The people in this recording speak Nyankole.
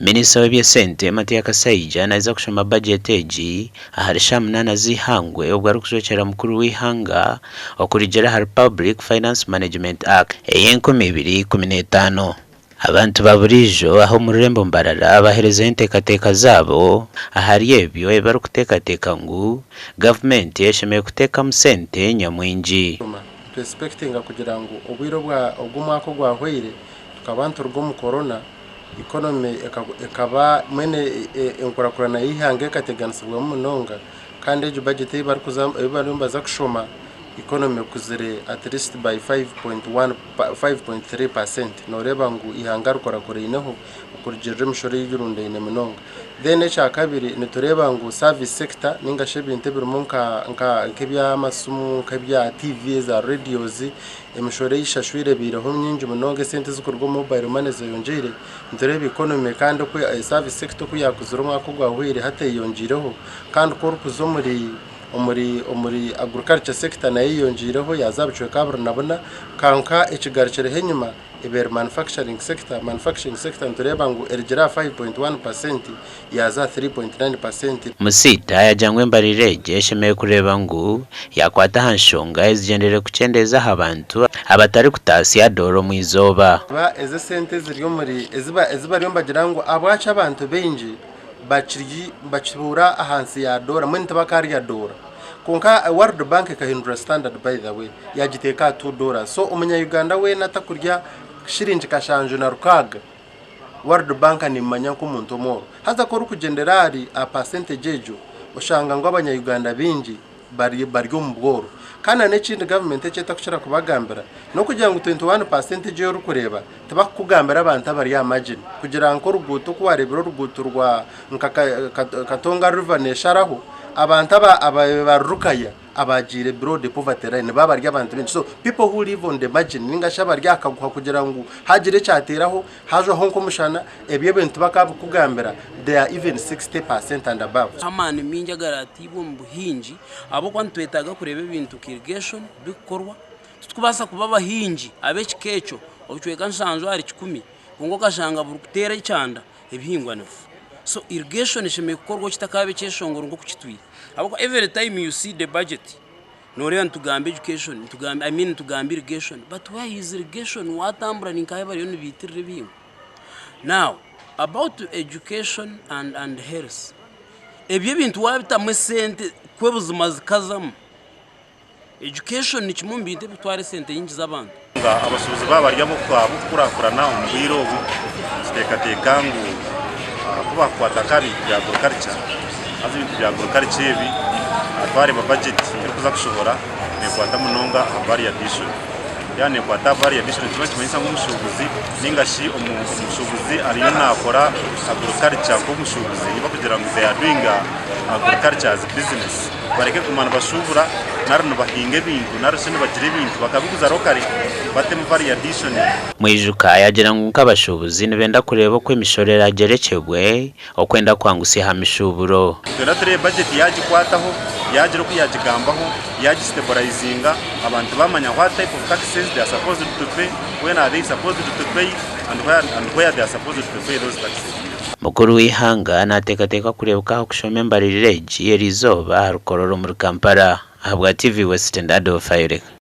Minisita w'eby'esente, Matia Kasaija naija kushoma bajeti egi ahari shaaha munaana z'eihangwe obwo arikujwekyera mukuru w'eihanga okurugiirira ahari Public Finance Management Act ey'enkumi ibiri ikumi n'etaano. Abantu ba buriijo aha omu rurembo Mbarara baheerezeho enteekateeka zaabo ahari ebyo ebi barikuteekateeka ngu gavumenti eshemereire kuteekamu sente nyamwingi. Nitu expectinga kugira ngu obwire obw'omwaka ogwahweire tukaba nituruga omu corona, economy ekaba mbwenu enkurakurana y'eihanga ekateganisibwamu munonga kandi egi budget ei bariyo nibaza kushoma economy ekuzire at least by 5.1 5.3% noreeba ngu eihanga rikurakuraineho okurugiirira emishoro ei rirundaine munonga. Then ekyakabiri nitureeba ngu service sector ninga shi ebintu ebirimu nk'eby'amasimu, nk'ebya TV eza radios, emishoro ei eshashwire ebaireho mingi munonga esente ezirikuruga omu mobile money zeyongyeire, nitureeba economy kandi oku service sector oku yaakuzire omwaka ogwahweire hati eyeyongyeireho kandi ku orikuza omuri omuri omuri agriculture sector nayo eyeyongyeireho yaaza aha bicweka abiri na bina kwonka ekigarukireho enyima ebaire manufacturing sector, manufacturing sector nitureeba ngu erugire aha 5.1% yaaza aha 3.9%. Musiita yaagira ngu embarira egi eshemereire kureeba ngu yaakwata aha nshonga ezigyendereire kukyendeeza aha bantu abatarikutaasya doora omu izooba. Ba ezi esente eziri omuri ezi bariyo nibagira ngu ahabwaki abantu baingi bakiri nibakibuura ahansi ya doora mbwenu tibakaarya doora kwonka World Bank ekahindura standard by the way yaagiteeka aha $2 so omunya Uganda weena atakurya shiringi kashanju na rukaaga World Bank neemumanya nk'omuntu omworo haza ku orikugyendera ahari aha percentage egyo oshanga ngu abanya Uganda baingi bari bari omu bworo. Kandi na n'ekindi gavumenti eki etakukira kubagambira n'okugira ngu 21 percent egi ei orikureeba tibakukugambira abantu abari aha margin kugira nk'oruguuto ku waareebire oruguuto rwa nka Katonga River neesharaho abantu aba ababaire barurukaya abaagiire below the poverty line nibaba bari abantu baingi so people who live on the margin ninga shi abari aha kaguha kugira ngu haagira ekyateeraho Hajwaho nk'omushana, ebyo ebintu tibakabikugambira, they are even 60% and above. Amaani maingi agaratiibwe omu buhingi ahabw'okuba nitwetaaga kureeba ebintu nka irrigation bikukorwa. Titukubaasa kuba abahingi ab'ekika ekyo obucweka nshanju ahari kikumi kwonka okashanga buri kuteera ekyanda ebihingwa nibifa. So irrigation eshemereire kukorwa kitakaaba ekyeshongoro nk'oku kitwire ahabw'okuba every time you see the budget Noreeba nitugamba education, nitugamba I mean nitugamba irrigation but where is irrigation watambura ninkahi bariyo nibitirira ebihingwa. Now about education and and health ebyo ebintu wabitamu esente kwe buzima zikazamu, education nikimwe omu bintu ebikutwara esente nyingi z'abantu. Nga abashuubuzi baaba bari ab'okukurakurana omu bwire obu, nituteekateeka ngu ku baakukwata nka aha bintu bya agriculture, haza ebintu bya agriculture ebi twareeba bajeti erikuza kushohora neekwata munonga aha value addition. Yaaba neekwata aha value addition nikiba nikimanyisa ngu omushuubuzi nainga shi omushuubuzi ariyo naakora agriculture nk'omushuubuzi ei barikugira ngu they are doing agriculture as business. Bareke kuguma nibashuubura nari nibahinga ebintu nari shi nibagira ebintu bakabiguza locally batemu value addition. Mwijuka yaagira ngu nk'abashuubuzi nibenda kureeba oku emishoro eragyerekyebwe okwenda kwangusya aha mishuuburo. Twena tureebe budget yaagikwataho, yaagira oku yaagigambaho, yaagistabilizinga, abantu baamanya what type of taxes they are supposed to pay, when are they supposed to pay and where they are supposed to pay those taxes. Mukuru w'eihanga naateekateekwa kureebuka aha kushoma embaririra egi eriizooba aha Rukororo omuri Kampala. Ahabwa TV West, Adolf Ayoleka.